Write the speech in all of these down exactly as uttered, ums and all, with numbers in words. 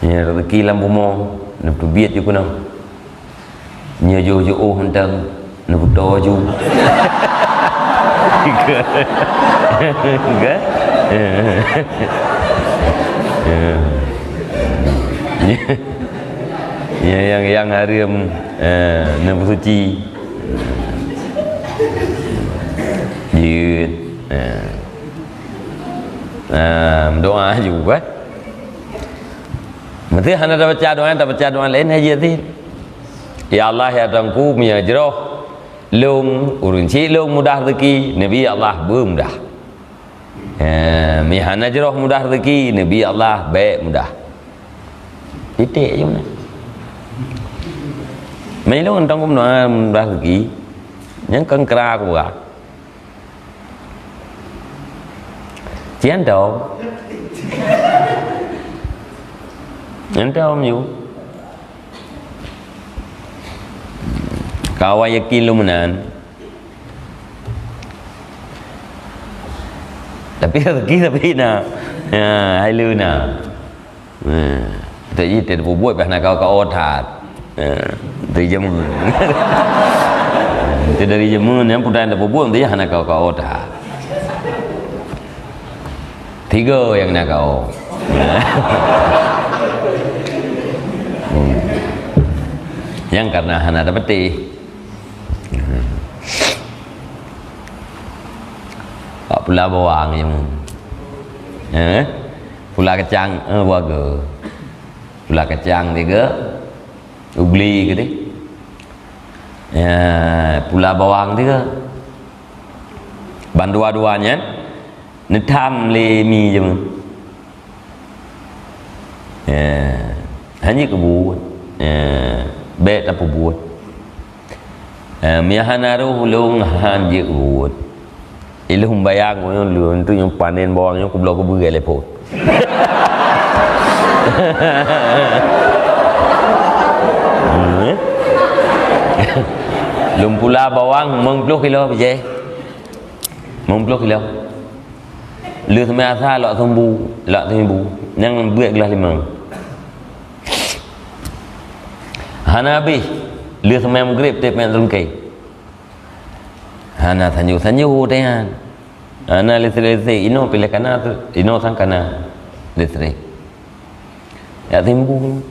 Nyan rezeki lam bumoe, neupeubiet ju keunoe. Nyoe jôh-jôh mantong, neupeutoe ju. Kan? Ya, nyang, nyang hareuem, eh, neupeusuci. Jeuet. Eh. Ah, meudoa ju, kan? Meusé hana tabaca doa, tabaca doa laén hai jeuet cit. Ya Allah, ya Tuhanku, meunyoe jroh lôn, ureueng chik lôn mudah rezeki, neubi ya Allah beumudah. Eh, meunyoe hana jroh mudah rezeki, neubi ya Allah bèk mudah. Titik je meunan. Meunyoe lôn Tuhanku meudoa mudah rezeki, nyan keu kra kuba. Cian dong. Cian dong, yu. Kawan yakin lôn meunan. Tapi rezeki tapi na. Ya, hai lôn na. Ha, tak ji, tak peubuet bah na ka-, ka-, oh, that. Ha, dari jameun. Itu dari jameun, nyang peubuet tak peubuet, dia hana ka-, ka-, oh, that. Tiga nyang na ka-, oh. Hmm. Nyang karena hana tapeuteh. Bak pula bawang jameun. Eh? Pula kacang, eh, buah ge. Pula kacang tiga, ubli ke deh. Ya, pula bawang tiga. Ban dua-dua nyan, neutham lé mi jameun. Ya, hana keubuet. Ya, bèk tapeubuet. Eh, meunyo hana roh lôn han jeuet buet. Ilôn bayang lôn tu nyang panen bawang nyoe kubloe keubeue lé phon. Hmm, eh? Lôn pula bawang limong ploh kilo bijèh. Limong ploh kilo. Lheuh seumè asa lhok seubu, lhok seubu. Nyang beuet glah limong. Hana habéh, lheuh seumè meugreb teuh pèng teulungkée. Hana sanjoh-sanjoh teuh nyan. Hana listrik-listrik, inoe piléh kana teuh, inoe sang kana listrik. Jak timbung.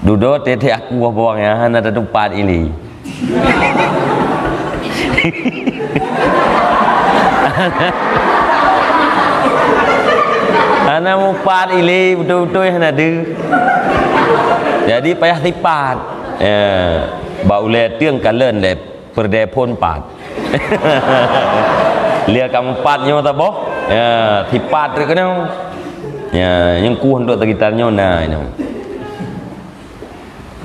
Dudoe teuh-teuh aku bawang nyan hana tatupat ilé. Hana mupat ilé, beutôi-beutôi hana deuh. Jadi payah sipat. Ya, bak ulèe teueng kalon lé peureudèe phon pat. Lheuh ka mupat nyoe saboh, ya, sipat treuk keunoe. Ya, nyang kueh untuk sekitar nyoe na nyoe.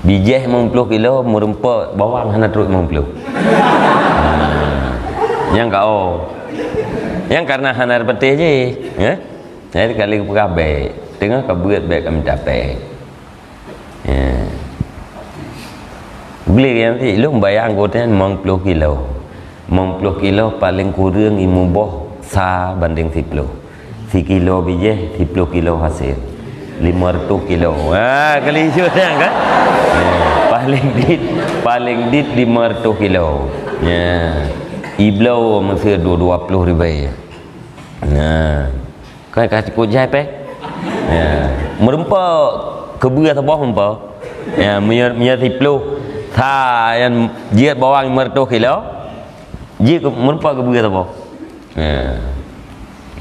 Bijèh limong ploh kilo, meureumpok bawang hana trok limong ploh. Hmm. Nyang ka, oh. Nyang karena hana tapeuteh jih, ya. Jadi kali peugah bèk, teungoh ka beuet bèk ka mita pèng. Ya. Gleh nyang ti lôn bayang gobnyan limong ploh kilo. Limong ploh kilo paléng kureueng imeubôh sa bandéng siploh. Sikilo bijèh, siploh kilo hasé. Lima reutôh kilo. Ha, kali jeuet nyan kan? Ya, paléng dit, paléng dit lima reutôh kilo. Ya. Ibloe meusé dua, dua ploh ribèe. Nah. Kan ka cukup jai pèng. Ya. Meureumpok keubeue saboh meureumpok. Ya, meunyoe, meunyoe siploh sa nyang jeuet bawang lima reutôh kilo, jih keu-, meureumpok keubeue saboh. Ya.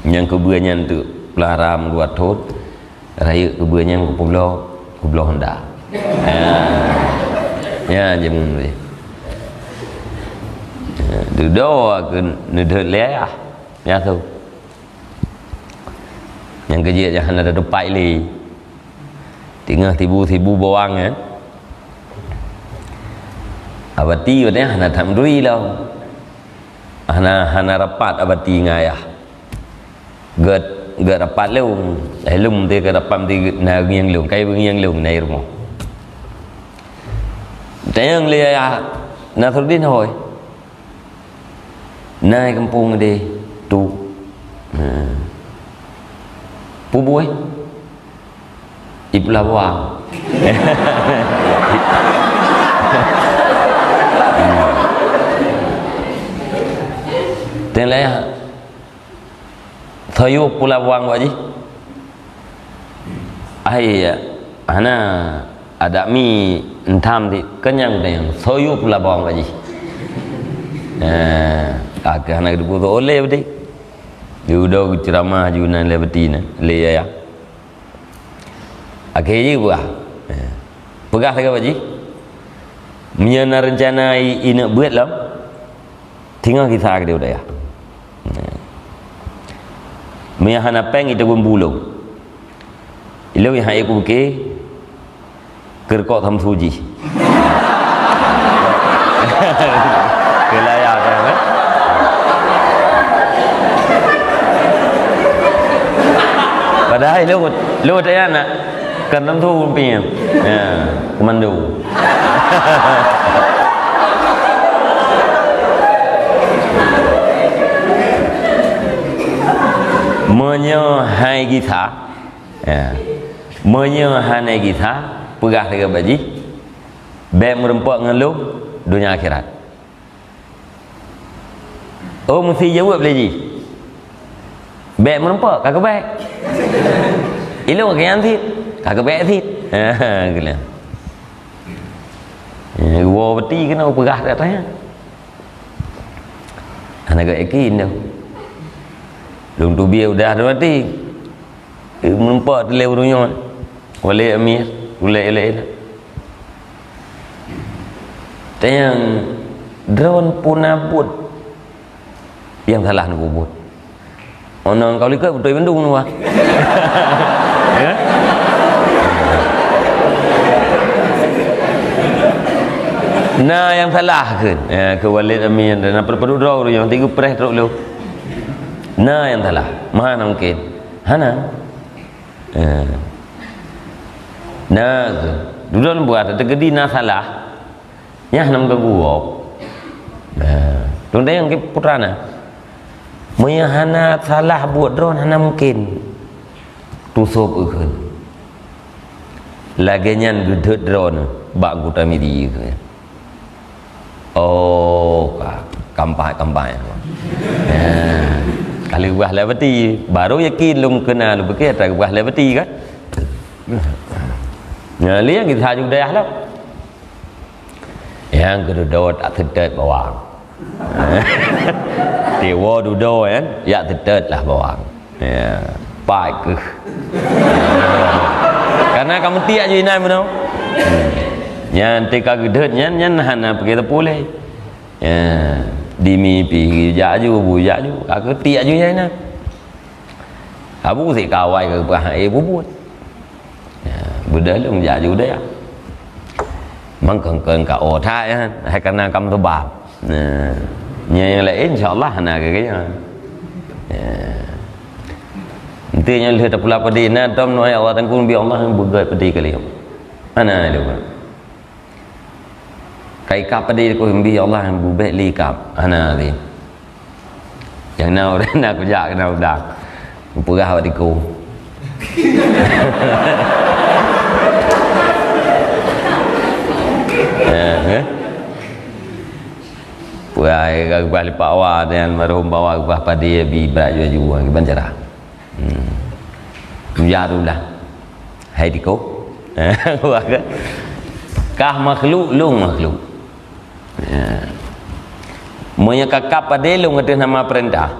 Nyang keubeue nyan teuk peulahara meudua thon, rayeuk keubeue nyan kupubloe, kubloe honda. Ya. Ya, jameun. Ya, dudoe keu neudeuet lé ayah. Ya, tu. Nyang keujeuet nyang hana tatupat lé. Teungoh tibu-tibu bawang, eh. Abati watèe nyan hana that meuturi lom. Hana, hana rapat Abati ngon ayah. Gèt, gèt rapat lom. Eh, lom teuh gèt rapat teuh na ngieng lom. Kai beungieng lom na i rumoh. Tanyong lé ayah Nasruddin hôi. Na i gampông deh tu. Ha. Peue buet? Di Pulo Bawang. Teuh lah ya. Soe yue Pulo Bawang bak jih? Ai ya. Hana, adak mi entam di kenyang deng. Soe yue Pulo Bawang bak jih? Eh, kakeuh hana geuteupeue oleh beutôi. Di udo geuceuramah ju nan lé beuti nan, lé ya. Akhé jih peugah. Eh. Peugah lagèe bak jih. Meunyoe na reuncana i, i neuk beuet lom, singoh gisa keudéh u dayah. Eh. Meunyoe hana péng, i teuguen bu lôn. Ilôn nyang hai kubuke, keurukok Samsu jih. Keulaya kan, eh? Padahai lôn, lôn tanya nak kan Samsu pieng. Ya, komando. Meunyoe hai gisa, ya. Meunyoe hana gisa, peugah lagèe bak jih, bèk meureumpok ngon lôn donya akhirat. Oh, meusti jaweueb lé jih. Bèk meureumpok, ka keubèk. Ilôn ka nyan cit, ka keubèk cit. Geulah. Eh, woe beuti keunoe peugah that-that nyan. Hana geuyakin dah. Lôn teubiet udah mati. Eh, meureumpok teuh lé ureueng nyoe. Walid Amir, ulèe-ulèe. Tanyong, droeneuh peue na buet nyang salah neupeubuet? Oh, nang kau likot beutôi bandum nyoe. Ya? Na nyang salah kheun. Ya, keu Walid Amir dan apa perlu droe ureueng nyang tiga preh trok lom. Na nyang salah. Mana mungkin? Hana. Eh. Na, dudoe buat teukeudi na salah. Nyan hana meuganggu gob. Nah, teuntang nyang putra na. Meunyoe hana salah buet droeneuh hana mungken tusôb eu kheun. Lagèe nyan geudhôt droeneuh bak anggota media kheun. Oh, ka, kampai, kampai. Ya. Ka lheueh geupeugah lé beuti, baru yakin lôn keuna lôn pikir ata geupeugah lé beuti kan. Nah, lé nyang geusaja dayah lom. Nyang keu dudoe tak teutet bawang. Tiwoe dudoe kan, yak teutet lah bawang. Ya, pai keuh. Karena kamu tiak ju inan meunoe. Nyan teuka geudhôt nyan, nyan hana pike teupuleh. Ya, di mimpi jak ju, bu jak ju. Aku tiak ju nyan inan. Abu sik kawai keu bah, eh, bubuet. Ya, beudôh lôn jak ju deh. Mangkong-kong ka oh that, ya. Hai kana kam teuba. Nah, nyang laén insya-Allah hana keu gaya. Ya. Enti nyang lheueh tapula padé na dom nuai Allah dan kun bi Allah nyang beugét padé kali. Hana lé. Kai kap padé ku bi Allah nyang bubék li kap. Hana lé. Nyang na ureueng na kujak keunan udang. Peugah awak tiku. Eh, eh. Peugah, eh, peugah lipat awak dan baru bawa peugah padé bi brat ju-ju, kiban cara. Hmm. Kujak tu dah. Hai tiku. Kah makhluk, lôn makhluk. Ya. Meunyoe ka kap padé lôn ateueh nama peurintah.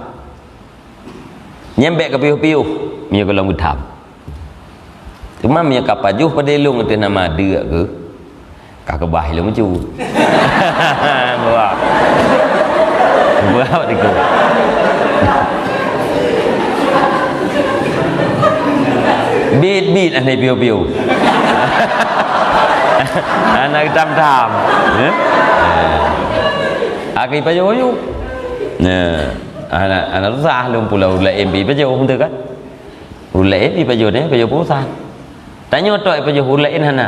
Nyan bèk ka piôh-piôh, meunyoe gohlom geutham. Teuma meunyoe ka pajoh padé lôn ateueh nama deuk keuh, ka keubah lôn meucue. Buah. Buah tiku. Bit-bit hana piôh-piôh. Hana geutam-tam. Ya? Akai pajoh-pajoh. Nah, hana, hana susah lôn pula ureueng laén pi pajoh, beutôi kan? Ureueng laén pi pajoh nyan, pajoh pulsa. Tanyoe tok pajoh ureueng laén hana.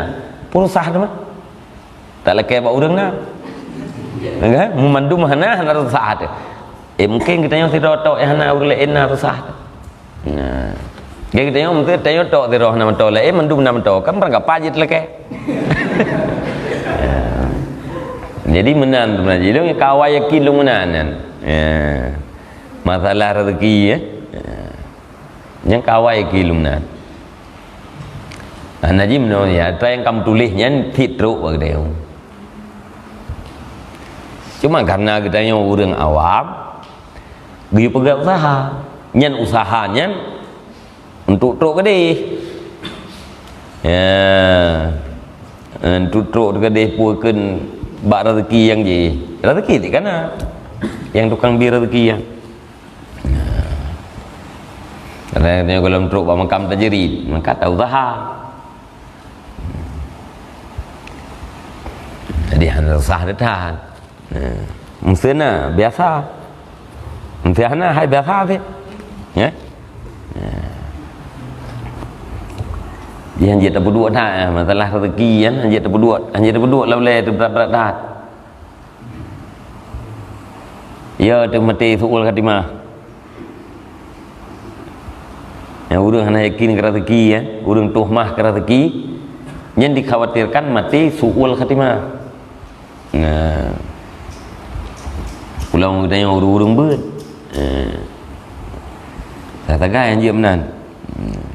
Pulsa teuma. Tak lakèe bak ureueng na. Kan? Meumandum hana, hana susah teuh. Eh, mungken geutanyoe sidroe tok nyang hana, ureueng laén na susah teuh. Nah. Geutanyoe meuteuk tanyoe tok sidroe na meuto laén, mandum na meuto, kan barangkapat jeuet lakée. Ya. Jadi meunan tu meunan. Jadi lôn ka awai yakin lôn meunan nyan. Ya. Masalah rezeki, ya. Ya. Nyang ka awai yakin lôn meunan. Nah, na jimeunoe ya, ata nyang ka meutuléh nyan cit trok bak geutanyoe. Cuma karena geutanyoe ureuëng awam, geupeugah usaha. Nyan usaha nyan untuk trok keudeh. Ya. Untuk trok keudeh peue kheun bak rezeki nyang jih. Rezeki ti kana. Nyang tukang bi rezeki nyan. Nah. Karena nyoe gohlom trok bak makam tajrid, maka ta usaha. Jadi hana usah that-that. Nah, meuseu na biasa. Meuseu hana hai biasa sih. Ya. Ya. Jadi hanjeuet tapeuduek that, masalah rezeki nyan hanjeuet tapeuduek, hanjeuet tapeuduek lam ulée teuh brat-brat that. Ya, teuh maté su'ul khatimah. Nyang ureuëng hana yakin keu rezeki, ya, ureuëng tuhmah keu rezeki, nyan dikhawatirkan maté su'ul khatimah. Nah. Pulang geutanyoe ureuëng-ureuëng beuet. Eh. Sagai hanjeuet meunan. Hmm.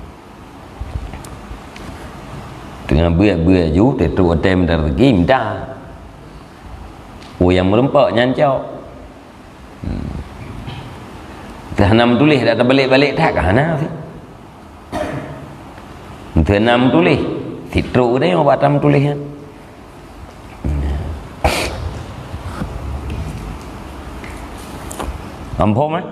Teungoh beuet-beuet ju, teutrok watée mita rezeki, mita. Peue nyang meureumpok nyan cok. Hmm. Teuh hana meutuléh, dak tabalek-balek that ka hana sih. Teuh hana meutuléh, cit trok geutanyoe bak ta meutuléh nyan. Hmm. Ampôn, eh?